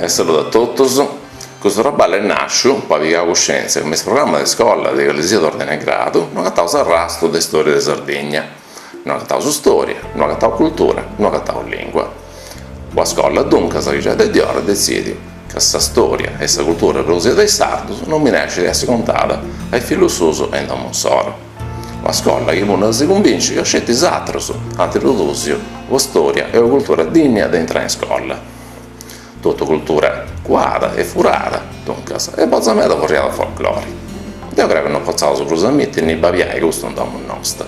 Saludu a totus. Custu traballu est nàsciu po ai pigau cuscièntzia ca me is programmas de scola de calisiat òrdine e gradu no agataus arrastu de stòria de Sardigna. No agataus stòria, no agataus cultura, no agataus lìngua. Una scola duncas chi giai de diora at detzìdiu ca sa stòria e sa cultura prodùsia de is sardus no minescit de essi contada a is fillus suus e in domu insoru. Una scola chi punnat a si cumbinci ca sceti is atrus ant prodùsiu una stòria e una cultura dìnnia de intrai in scola. Totu cultura cuada e furada, duncas, e bortas meda furriada a folclori. Deu creu chi no potzaus prus amiti ni babiai custu in domu nosta.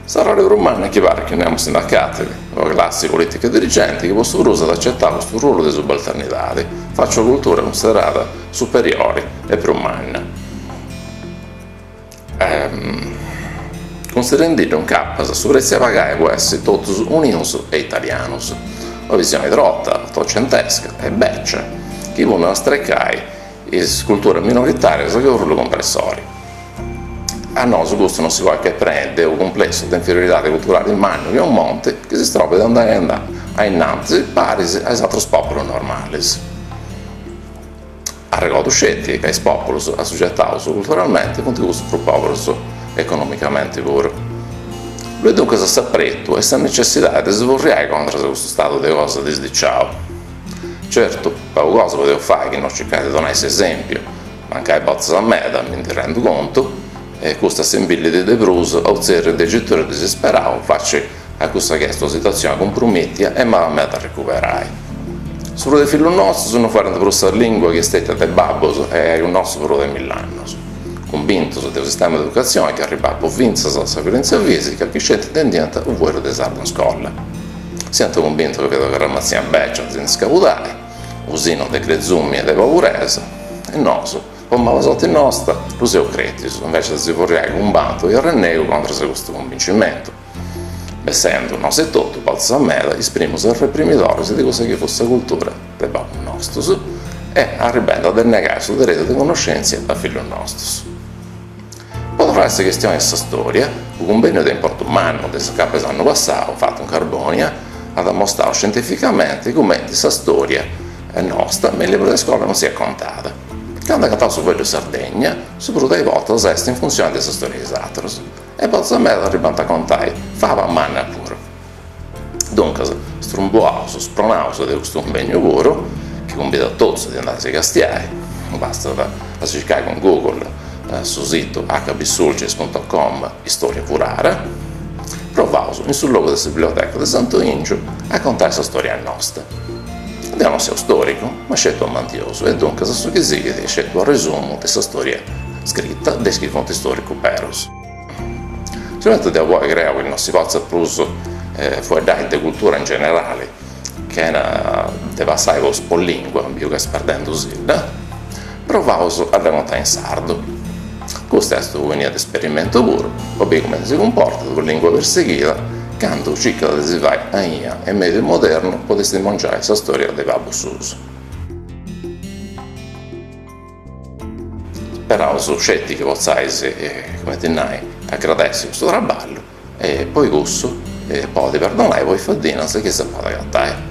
S'arrori prus mannu est chi parit chi nemus si nd'acatit, una classi politica dirigenti chi po su prus at acetau custu ruolu de subalternidadi, faci a una cultura cunsiderada superiori e prus manna. Cunsiderendiddu incapas su pretziu a pagai po essi totus unius e italianus. Una visioni trota, otocentesca e bècia chi punnat a strecai is culturas minoritàrias che unu rullu compressori. A nosu custu no si podit che preni de unu cumplessu de inferioridadi culturali mannu che unu monti chi si strobit de andai a innantis paris a is atrus pòpulus normalis. Arregodu sceti ca is pòpulus assugetaus culturalmenti funt cussus prus pòberus economicamenti puru. Ddoi duncas s'apretu e sa necessidadi de si furriai contras a custu stadu de cosa disdiciau. Certu, pagu cosa podeus fai chi no circai de donai s'esèmpiu, mancai bortas meda, mi ndi rendu contu, e custu assimbillit de prus a u' tzerriu de gitore disisperau faci a cussa chi est una situatzioni cumprumìtia e maba meda a recuperai. Su prus de fillus nostus no fueddant prus sa lìngua chi est stètia de babbus e aiaius nostus prus de mill'annus, cumbintus de unu sistema de educatzioni chi arribàt po fintzas a sa violèntzia fìsica chi sceti intendiant u' fueddu de sardu in scola. Siant cumbintus chi fiat una carramatzia bècia de si ndi scabudai, u' sinnu de crezumi e de poburesa, e nosu, po mala sorti nosta, ddu seus crètius, invècias de si furriai cun bantu e arrennegu contras a custu cumbincimentu, bessendu nosu etotu, bortas meda, is primus arreprimidoris de cussa chi fut sa cultura de babbus nostus e arribendu a dennegai su deretu de connoscèntzia a fillus nostus. Po torrai a sa chistioni de sa storia, u' cumbènniu de importu mannu de s'acabu 'e s'annu passau, fatu in Carbònia, at ammostau scientificamenti cumenti sa storia nosta me is librus de scola non siat contada. Candu agataus su fueddu Sardegna, su prus de is bortas est in funtzioni de sa storia de is atrus, e bortas meda arribant a contai faba manna puru. Duncas, strumbuaus, spronaus de custu cumbènniu puru, chi cumbidu a totus de andai a si castiai, bastat a si circai cun Google su situ hbsulcis punto com istoria furara, provaus in su logu de sa biblioteca de Santu 'Ingiu a contai sa storia nosta. Deu non seu storicu, ma sceti amantiosu e duncas su chi sighit est sceti unu arresumu de sa storia scrita de is chi funt storicus berus. Sigumenti deu poi creu chi non si potzat prus fueddai de cultura in generali chena de passai po lingua, biu ca est perdendusidda, provaus a dda contai in sardu. Custu est unu de esperimentu puru, po biri cumenti si cumportat una lingua persighida candu circat de si fai aina e mediu modernu po testimongiai sa storia de babbus suus. Speraus sceti chi potzais, cumenti nai, agradessi custu traballu e poi cussu podit perdonai po is faddinas chi s'apat agatai.